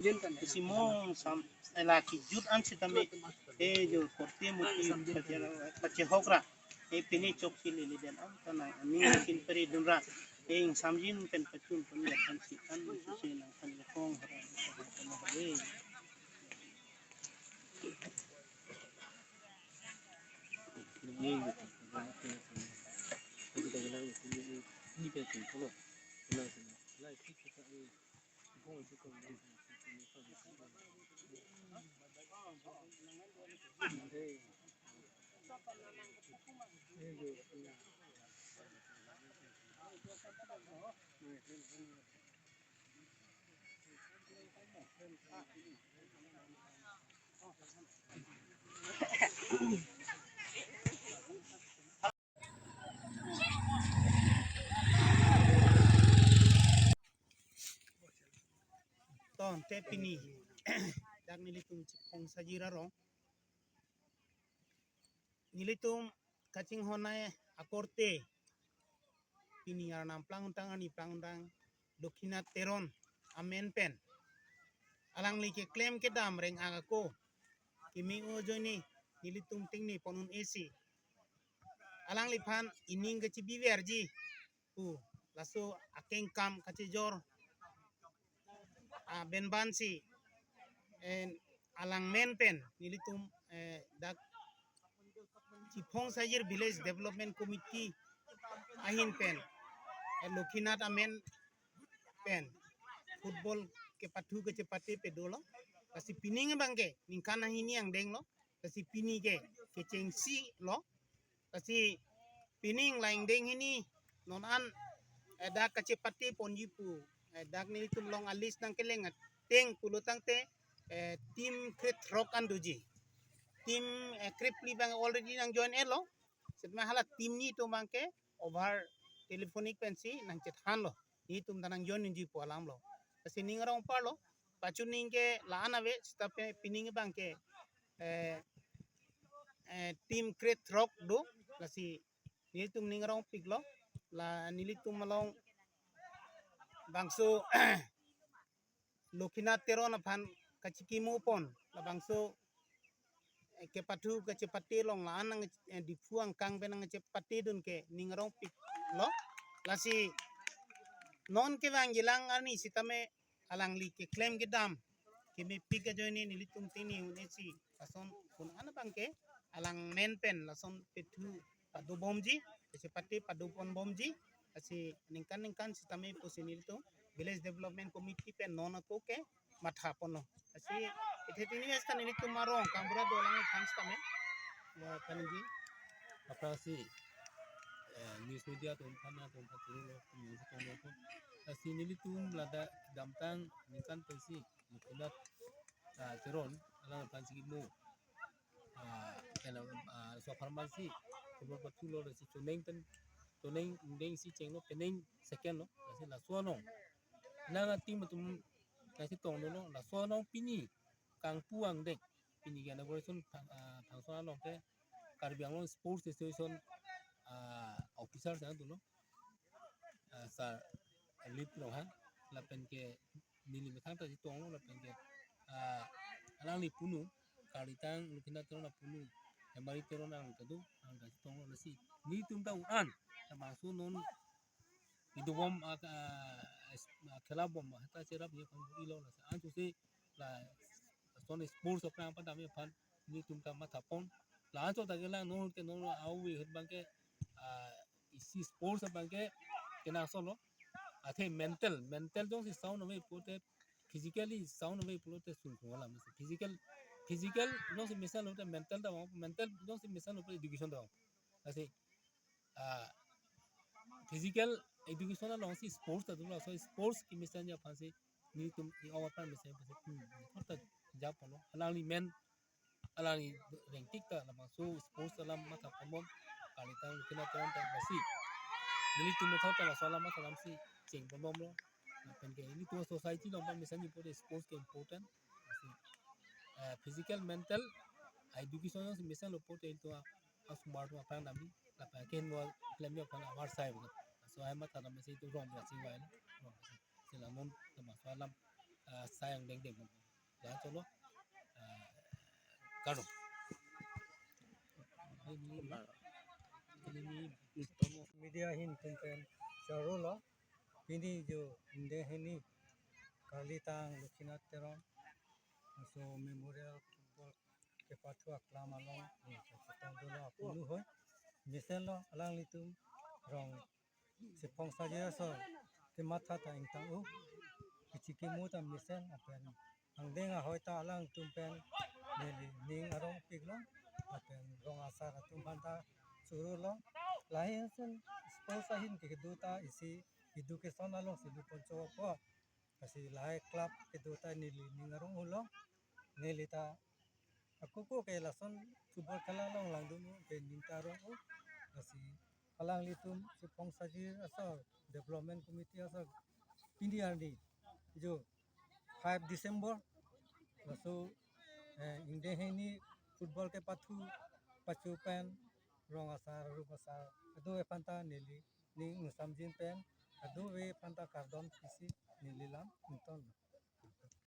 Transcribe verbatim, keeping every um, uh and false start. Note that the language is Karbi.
Isi mong sam ela kejut an sitame, eh, jo korte moti pache, pachehok ra, eh, pini chok si lili den an ta nang aning sin peri dun ra, eh, ingsamjin pen pachun pon ya kan si kan si nang kan ya kong hara. Ton te pini dak nelitum Chiphong Sajir arong, nelitum kachinghon ai akorte pini arnam plangtang ani plangtang Lokhinath Teron amen pen alangli keklem kedam reng-ak ako keme-o ajoine nelitum tengne pon un-e si alangliphan ining kachibiverji pu laso akengkam kachejor abenban si, eh, alang men pen nelitum, eh, dak Chiphong Sajir Village Development Committee ahin pen, eh, Lokhinath amen pen football kepathu kachepate pe dolo. Lasi pining abangke ningkan ahini angdeng lo. Lasi pini ke kechengsi lo. Lasi pining la ingdeng hini non an, eh, dak kachepate ponji pu, eh, dak nelitum along a-list nangkeleng ateng pulo tangte, eh, team krethrok an doji. Team, eh, krephli abang already nang join-et lo. Setame hala team ni atum abangke over telephonic pensi nangchethan lo. Nelitum ta nang join unji pu alam lo. Lasi ning arong parlo. Pachuning ke la-an ave sitame pining abangke, eh, eh, team krethrok do. Lasi nelitum ning arongpik lo. La nelitum along bangso Lokhinath Teron aphan kachikimo pon labangso, eh, kepathu kachepate along la-an nang, eh, Diphu angkang pen nangchepate dun ke ning arongpik lo. Lasi non kevangjilang arni sitame alangli keklem kedam kemepik ajoine nelitum tengne un-e si lason kun an abangke alang men pen lason pethu padobomji, kachepate padoponbomji, lasi ningkan ningkan sitame pusi nelitum Village Development Committee pen non ako ke matha ponlo. Lasi ithe tini mes kan nelitum arong kambura dolang thanks tame. Ya, kanji. Aphrangsi, eh, news media atum aphan, atum aphan turun lo, news atum lo. Lasi nelitum ladak damtang ningkan pensi Lokhinath, ah, Teron, alangphan chikimo. Ah, kena, ah, so pharmacy, kubur pathu lo, lasi choneng pen, choneng ingdeng si chenglo, peneng second lo, lasi laso along. Nang a-team atum, lasi tong lo, laso along pini, kangpu angdeng, pini ke inauguration, ah, thangso along ke, Karbi Anglong Sports Association, ah, officer sa tu lo, ah, Sir Lip Ronghang, lapen ke neli methang ta chetong lo lapen ke, ah, alangli apunu, kalitang Lokhinath Teron apunu, Hemari Teron ang kedo, ang ta chetong lo lasi. Nelitum ta un-an, ta bangso non idobom ak, ah, es-, ah, khela bom, ah, ta cherap ye kon ilo lasi. An tu si la son sports aphrang padam aphan, nelitum ta matha pon. La an so ta kelang non ke non awi hut abangke, ah, isi sports abangke kenangsot lo. Athe mental, mental jongsi sound ave pulote, physically sound ave pulote sungkung alam si. Physical, physical jongsi mesen lote mental ta vang, mental jongsi mesen lote education ta vang. Lasi, ah, physical education alongsi sports ta dolo, so sports kemesenji aphansi nelitum i awat aphan mesen aphansi, hmm, thot ta japon lo. Alangli men, alangli rengtik ta labangso sports alam matha pon bom, kalitang Lokhinath Teron ta lasi. Nelitum methot ta laso alam matha lamsi cheng pon bom lo. Lapen ke nelitum society along pamesenji pulote sports ke important. Lasi, eh, physical, mental, education alongsi mesen lo pulote nelitum a, asomar atum aphrang damji, lapen ke mo klemji aphan awar sai bo. So ai matha damsi tu rong lasi vai lo. Rong lasi. Si la non ta laso alam, ah, sai angdeng deng. Laso lo, ah, kardom. Media ahin atum pen choro lo. Pini jo ingdeng hini karlitang Lokinath Teron aso Memorial Football kepathu aklam along, eh, chetong dolo apunu hoi. Mesen lo alanglitum rong Sipong Sajir aso kematha ta ingtang-o. Kichi kimu ta mesen lapen angdeng ahoi ta alangtum pen neli ning arong piklo. Lapen rong asar atum aphan ta choro lo. Lahei ason sports ahin kedo ta isi education alongsi do ponchokpo. Lasi lahei club kedo ta neli ning arong-o lo. Neli ta akoko ke lason football khela along langdun-o ke ning ta arong-o. Lasi alanglitum Sipong Sajir aso development committee aso pini arni jo five December laso, eh, ingdeng hini football kepathu pachu pen rong asar rup asar kedo aphan ta neli ning ingsamjin pen kedo ave aphan ta kardom pisi neli lam ingtonlo.